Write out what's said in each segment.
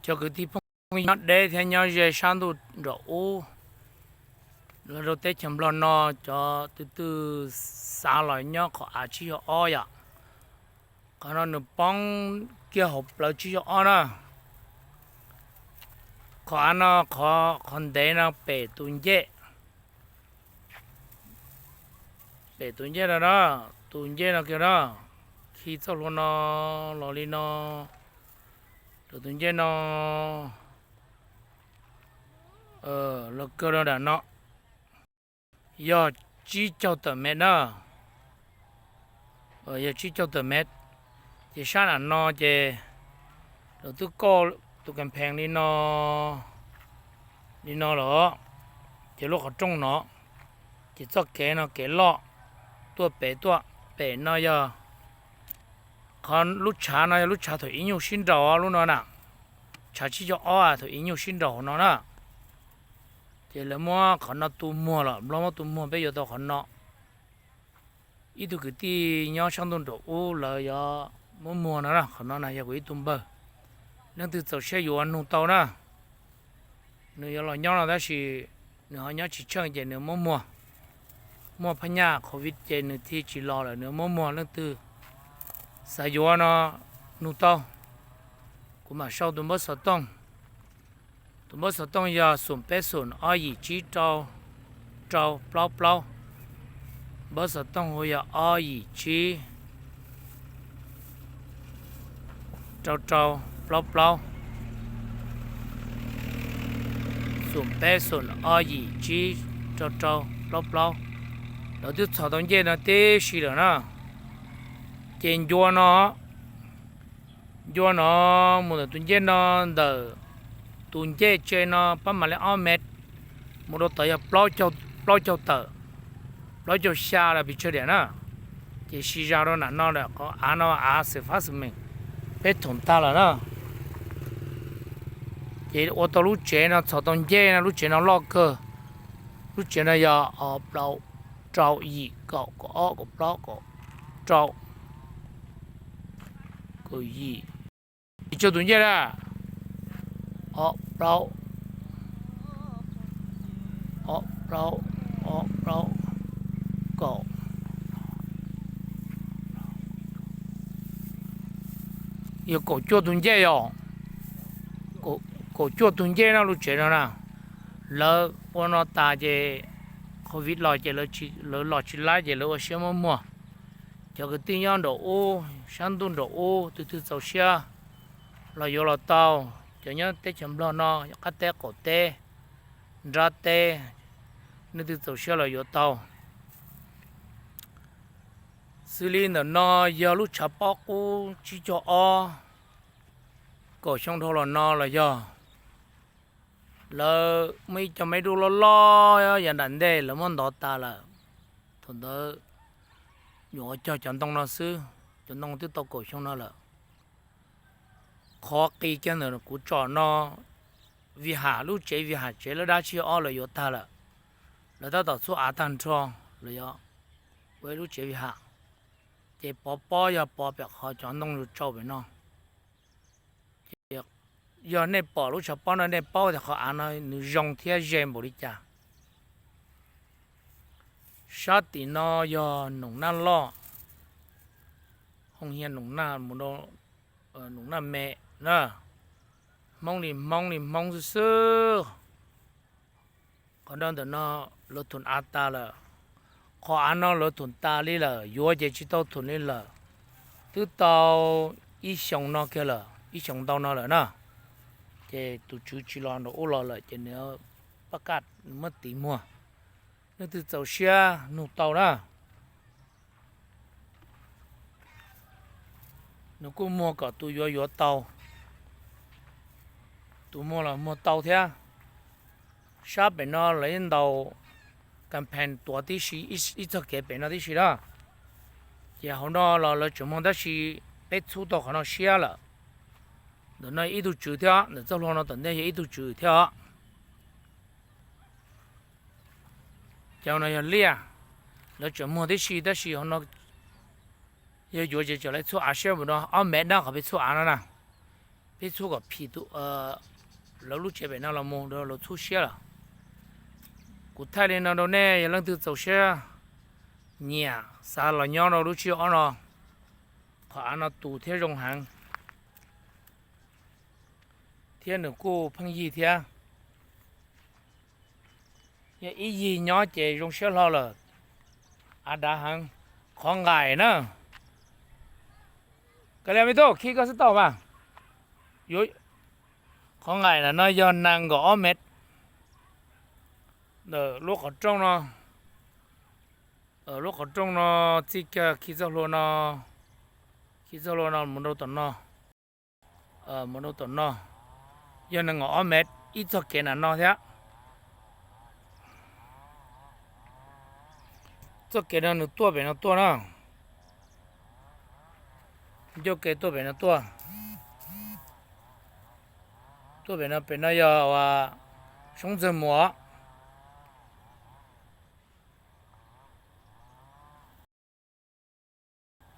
Cov kwv tij phooj ywg nyob deb thiab nyob ze sab ntuj nram ub, los rau teb chaws Nplog no, cov tus twg xav los nyob qhov av tsib caug ob yom, qhov no nws poob kiag hauv plawv tsib caug ob na. Qhov av no, qhov ntev no pem tus ncej, pem tus ncej no na, tus ncej no kiag na, khi txoj hlua no los li no, rau tus ncej no los kawg rau nram no, yog tsib caug tawm mev na, yog tsib caug tawm mev. Ces sab nram no ces lawv twb kauj tus kas phees li no, li no lawm, ces lub qhov rooj no, ces txoj kev no kev loj tuaj pem tuaj, pem no yog qhov lub tshav no yog lub tshav thaum ib nyuag sib nraus lub no na, tshav tsib caug ob thaum ib nyuag sib nraus hauv no na. Ces lawv muab qhov no tu muag lawm, Nplog muab tu muag, peb yuav tau qhov no. Ib tug kwv tij nyob sab ntuj nraum ub lawv yuav muab muag no na, qhov no na yog kuv ib tug npawg. Leej twg txaus siab yuav nug tau na. Nws yuav los nyob no tab sis nws ho nyob tsis tsheej ces nws muab muag. Muaj phab nyaj covid ces nws thiaj tsis los lawm, nws muab muag. Leej twg xav yuav no nug tau, kuv mam sau tus npawb xov tooj. Tus npawb xov tooj yog xoom peb xoom ob yim tsib rau rau plaub plaub. Npawb xov tooj hu yog ob yim tsib rau rau plaub plaub, xoom peb xoom ob yim tsib rau rau plaub plaub. Lawv twb txhom tau ncej no tib si lawm na. Ces ncua no, ncua no mus ntawm tus ncej no, ntawm tus ncej tsev no pab mam li ob mev, mus rau tod yog plaub caug tawm, plaub caug xya los pes tsawg diam na. Ces siv zog rau nram no lawm, qhov av no av xwm fab xwm meem peb thoom tag lawm na. Ces ua tau lub tsev no txhom tau ncej no, lub tsev no loj kawg. Lub tsev no yog ob plaub rau yim kaum kaum ob kaum plaub kaum rau kaum yim. Yim tsawg tus ncej na? Ob plaub, ob plaub, ob plaub, kaum, yog kaum cuaj tus ncej yom. Kaum cuaj tus ncej no lub tsev no na. Lawv ua no tas ces covid los ces lawv los tsis laib ces lawv ua siab muab muag. Cov kwv tij nyob nraum ub, sab ntuj nraum ub, tus twg txaus siab los yuav los tau. Cov nyob teb chaws Nplog no, qab teb qaum teb, nrab teb, nej twg txaus siab los yuav tau. Xws li ntawm no yog lub tshav pob qub tsib caug ob, kaum xyoo dhau los no los yog lawv muaj ib co me dub loj loj yav nram ntej lawv muab ntov tas lawm. Thaum ntawd nyuam qhuav cog cov ntoo no xwb, cov ntoo twb tau kaum xyoo no lawm. Qhov qis kiag ntawm kuv tsom no, Vij Ham, lub tsev Vij Ham tsev lawv dab tsib ob lawv yuav tag lawm. Lawv tab tom txhub av tag nrho, lawv yuav ua ib lub tsev Vij Ham. Ces pov pob yog pov pem qhov cov ntoo yuav tsau pem no. Ces yog nej pom lub tshav pob no nej paub tias qhov av no nws zoo thiab ze npaum li cas. Sab tim no yog Noom Naj Loj, Hoo Hia Noom Naj mus rau Noom Naj Me na. Hmoob li Hmoob li Hmoob xwb xwb. Qhov no ntawm no lawv thum av tas lawm. Qhov av no lawv thum tas li lawm, yuav ces tsis tau thum li lawm. Twb tau ib xyoos no kiag lawm, ib xyoos ntau no lawm na. Ces tus tswv tsis los nram ub los lawm ces nws pab kaj muab tiv muag. Nej twg txaus siab nug tau na. Nws kuj muag kom tus yuav yuav tau, tus muag los muag tau thiab. Sab pem no lawv yeej ntaus campaign tuav tib si, ib txog kev pem no tib si na. Ces hauv no los lawv tseem muag tab sis peb txhub tau qhov no siab lawm. Ntawm no ib tug tswv thiab, ntawm txoj hlua no tom ntej yog ib tug tswv thiab os. Cov no yog liaj, lawv tseem muag tib si tab sis hauv no yog yuav ces tseem lawv txhub av siab mus no ob mev dab qhov peb txhub av no na. peb txhub kom phim lawv lub tsev pem no los mus rau lawv txhub siab lawm. Kuv thaij li no rau nej, yog leej twg txaus siab nyiam xav los nyob rau lub tsib ob no, qhov av no tus thiab zoo heev, thiab nws kuj pheej yig thiab. Yog ib yig nyob ces zoo siab hlo lawm. Av dav heev, qhov nqaim na. Ka li me tub, khi koj xub tau mas. Yuav, qhov nqaim na no yog nees nkaum ob mev. Ntawm lub qhov rooj no, lub qhov rooj no txij kiag khi txoj hlua no, khi txoj hlua no mus rau tom no, mus rau tom no, yog nees nkaum ob mev ib txoj kev na no thiab. Txoj kev no nws tuaj pem no tuaj na, ncauj ke tuaj pem no tuaj, tuaj pem no, pem no yog Soob Ntxawg Muas.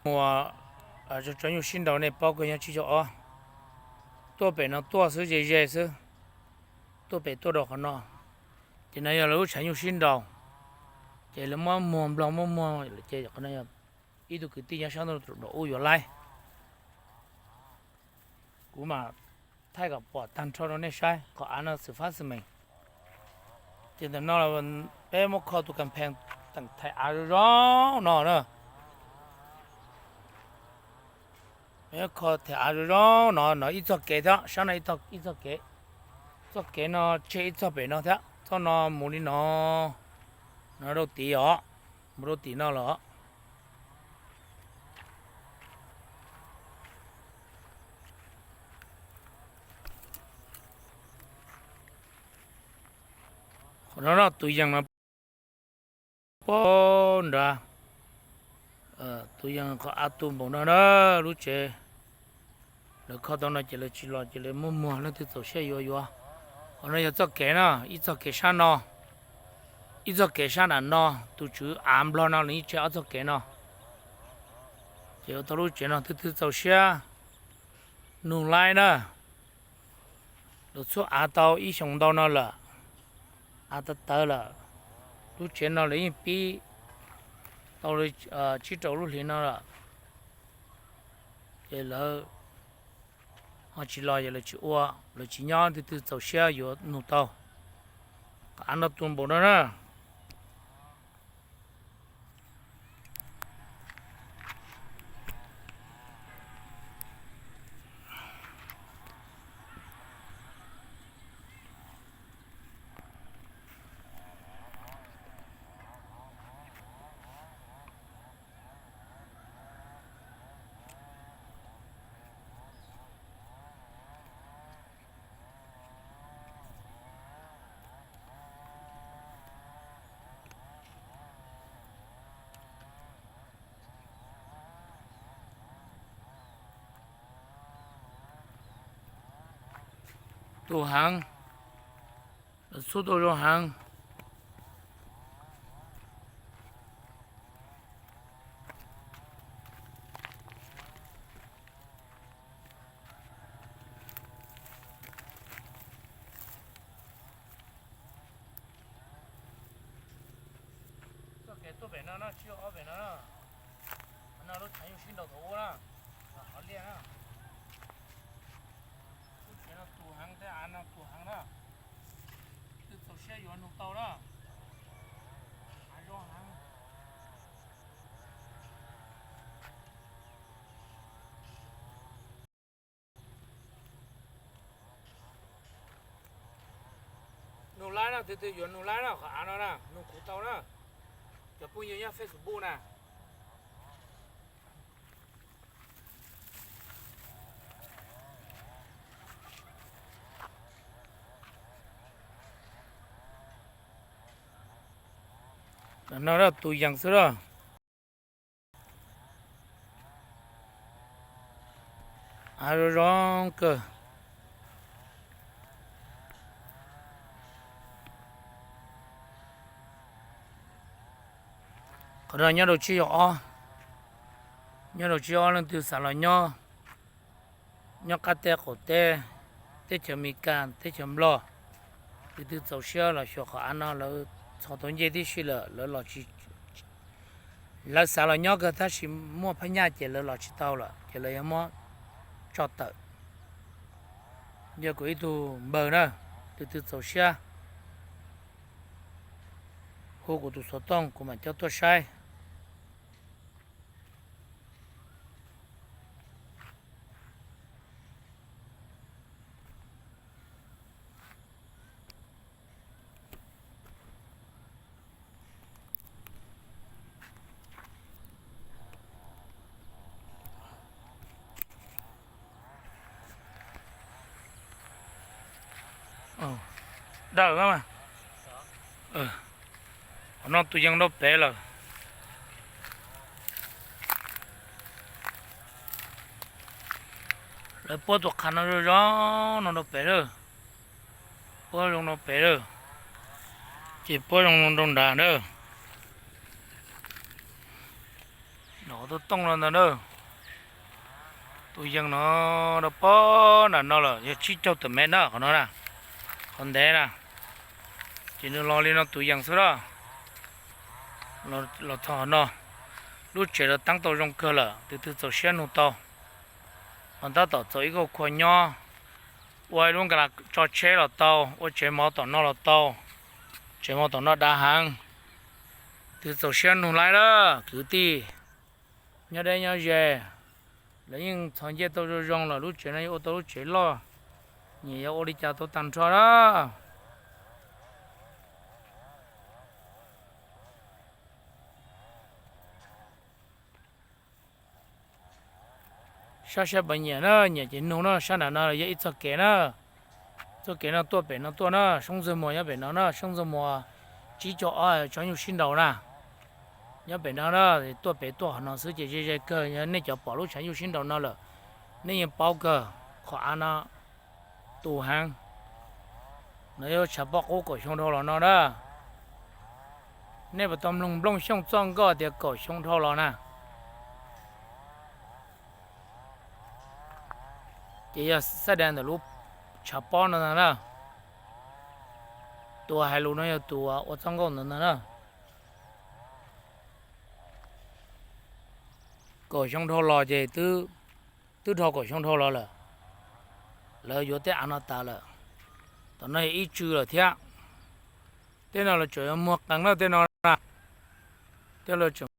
Muas, tshav nyuj sib nraus nej paub kawg, nyob tsib caug ob, tuaj pem no tuaj xwb, ze ze xwb, tuaj pem tuaj rau qhov no. Ces no yog lawv lub tshav nyuj sib nraus, ces lawv muab muag nplog muab muag ces qhov no yog ib tug kwv tij nyob sab ntuj ub yuav laib. Kuv mam thaij kom pom tag nrho rau nej saib, qhov av no xwm fab xwm meem. Ces ntawm no peb muab kho tus kas phees teem thaiv av zoo zoo no na. Peb kho thaiv av zoo zoo no, no ib txoj kev thiab, sab no ib txoj kev. Txoj kev no tseg ib txoj pem no thiab, txoj no mus li no, no rau tid os, mus rau tim no los. Qhov no tus yees no pab nrad, tus yees qhov av tu npaum no na, lub tsev. Lawv kho tau no ces lawv tsis los ces lawv muab muag, leej twg txaus siab yuav yuav. Qhov no yog txoj kev na, ib txoj kev sab no, ib txoj kev sab nram no, tus tswv av nplog no nws yeej tseg ob txoj kev no. Ces ua tau lub tsev no, tus twg txaus siab nug laib na. Lawv txhub av tau ib xyoos ntau no lawm, av tawv tawv lawm. Lub tsev no lawv yeej pib tau li tsib rau lub hlis no lawm. Ces lawv ho tsis los, yog lawv tsis ua, lawv tsis nyob, tus twg txaus siab yuav nug tau. Qhov av no tu npaum no na. Tu heev, lawv txhub tau zoo heev. Txoj kev tuaj pem no no, tsis yog ob pem no no. Qhov no lub tshav nyuj sib nraus thaum ub na, los qhov liaj na. Lub tsev no tu heev thiab, av no tu heev na. Twb txaus siab yuav nug tau na. Av zoo heev. Nug laib na, tus twg yuav nug laib na, qhov av no na, nug kuv tau na. Cov phooj ywg nyob Facebook na. No tus yees xwb lawm. Av zoo zoo kawg. Qhov no nyob rau tsib caug ob, nyob rau tsib caug ob, leej twg xav los nyob Nyob qab teb qaum teb, teb chaws Amelikas, teb chaws Nplog, tus twg txaus siab los xyuas qhov av no, lawv txhos tau ncej tib si lawm, lawv los tsis, lawv xav los nyob kawg tab sis muaj phab nyaj ces lawv los tsis tau lawm ces lawv yuav muab tso tawm. Yog kuv ib tug npawg na, tus twg txaus siab hu kuv tus xov tooj kuv mam coj tuaj saib. Dawm, qhov no tus yees rau pem lawm. Lawv puab tus qhav no zoo zoo no rau pem lawm. Puab zoo rau pem lawm, ces puab zoo rau nrad na. Nov tus tooj no ntag na. Tus yees no rau pem nram no lawm yog tsib caug tawm mev na qhov no na, qhov ntev na. Ces nws los li no tus yees xwb na. Los txog qhov no, lub tsev lawv teeb tau zoo kawg lawm, tus twg txaus siab nug tau. Mas tab tom txaus ib kauj khua nyob, ua ib lub nkas las tso tsheb los tau, ua tsev mov tom no los tau, tsev mov tom no dav heev. Tus txaus siab nug laib lawm kwv tij, nyob deb nyob ze, lawv yeej txhos ncej tau zoo zoo lawm, lub tsev no yuav ua tau lub tsev loj, nyias yuav ua li cas tau tag nrho na. Sab sab pas nyiam na, nyiam ces nug na, sab nram no yog ib txoj kev na. Txoj kev no tuaj pem no tuaj na, Soob Ntxwg Muas nyob pem no na, Soob Ntxwg Muas tsib caug ob tsov nyuj sib nraus na. Nyob pem no na, tuaj pem tuaj qhov no xwb ces ze ze kawg, yog nej cov pom lub tshav nyuj sib nraus no lawm, nej yeej paub kawg qhov av no tu heev. No yog tshav pob qub kaum xyoo dhau los no na. Nej puas tau mloog Nplooj Xyooj txoj nkauj tias kaum xyoo dhau los na? Ces yog xab das ntawm lub tshav pob no ntag na. Tus hais lus no yog tus ua txoj nkauj ntawd ntag na. Kaum xyoo dhau los ces twb dhau kaum xyoo dhau los lawm. Lawv yuav tej av no tas lawm. Tom no yog ib tsw lawm thiab. Tej no lawv tseem yuav muag qees na, tej no na. Tej lawv tseem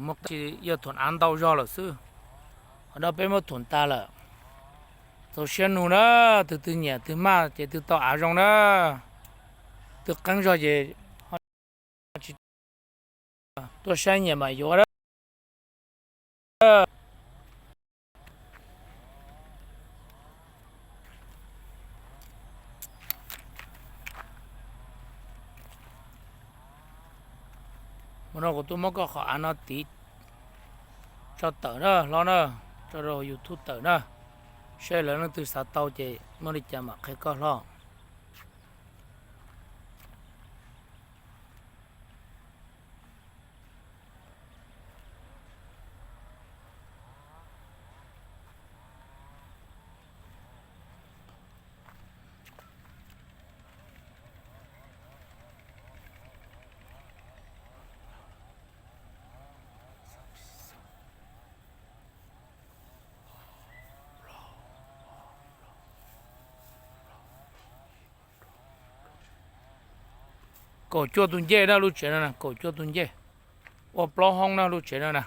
muag qees, yog thoom av ntau zog lawm xwb. Qhov no peb muab thoom tas lawm. Txaus siab nug na, tus twg nyiam twg maj ces twg tau av zoo na. Twg qeeb zog ces tsis tuaj saib nyiam mam yuav na. Hmo no kuv tuaj muab koj qhov av no tiv tso tawm na hlob na, tso rau YouTube tawm na, saib lawv leej twg xav tau ces muaj li cas mam qhia koj hlob. Kaum cuaj tus ncej na lub tsev no na, kaum cuaj tus ncej. Ua plaub hoob na lub tsev no na.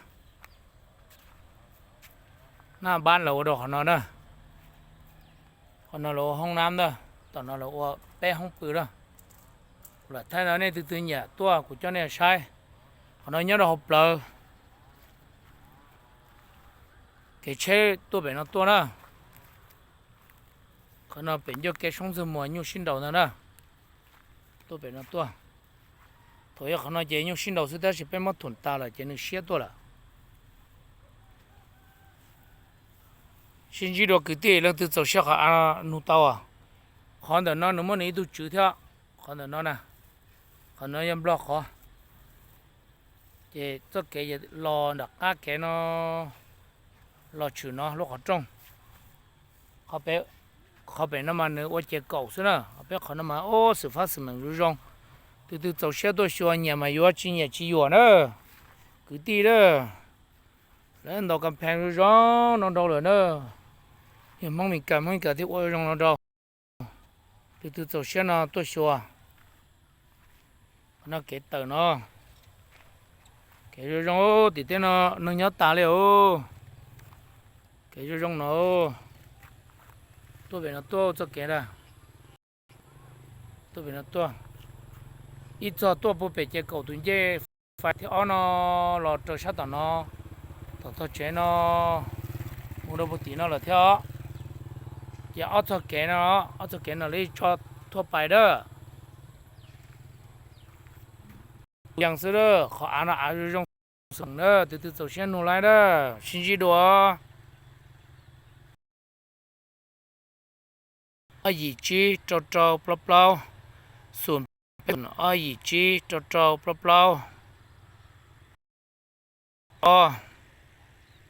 Naj npab lawv ua rau qhov no na. Qhov no lawv ua hoob nab ntag, tom no lawv ua peb hoob pw na. Kuv lam thaij no nej tus twg nyiam tuaj kuv coj nej saib. Qhov no nyob rau hauv plawv kev tsheb tuaj pem no tuaj na. Qhov no pem ncauj kev Soob Ntxwg Muas nyuj sib nraus ntag na. Tuaj pem no tuaj. Thaum yog qhov no ces nyuj sib nraus xwb tab sis peb muab thoom tas lawm ces nws siab tuaj lawm. Sib ntsib dua kwv tij leej twg txaus siab qhov av nug tau. Qhov ntawm no nws muaj nws ib tug tswv thiab. Qhov ntawm no na, qhov no yog Nplog qhov. Ces txoj kev los nram qab kev no los tshwm no lub qhov rooj. Qhov pem no mas nws ua ces kaum xwb na, peb qhov no mas ua xwm fab xwm meem zoo zoo. Tus twg txaus siab tuaj xyuas, nyiam mas yuav, tsis nyiam tsis yuam na. Kwv tij na, lawv ntaus kas phees zoo zoo no rau lawm na. Yog Hmoob Mes Kas, Hmoob Mes Kas thiaj ua zoo no rau. Tus twg txaus siab no tuaj xyuas. Qhov no kev tawm no, kev zoo zoo, tim teb no neeg nyob tas li os. Kev zoo zoo no, tuaj pem no tuaj txoj kev na, tuaj pem no tuaj, ib txog tuaj puag pem ces kaum tus ncej fais thiab ob no los rau sab tom no, tom tog tsev no, mus rau puag tim no lawm thiab os. Ces ob txog kev no, ob txog kev no li tso thuaj pais dab. Yees xwb, qhov av no av zoo zoo xwb na, tus twg txaus siab nug laib dab, sib ntsib dua. Ob yim tsib rau rau plaub plaub, xum peb ob yim tsib rau rau plaub plaub, ob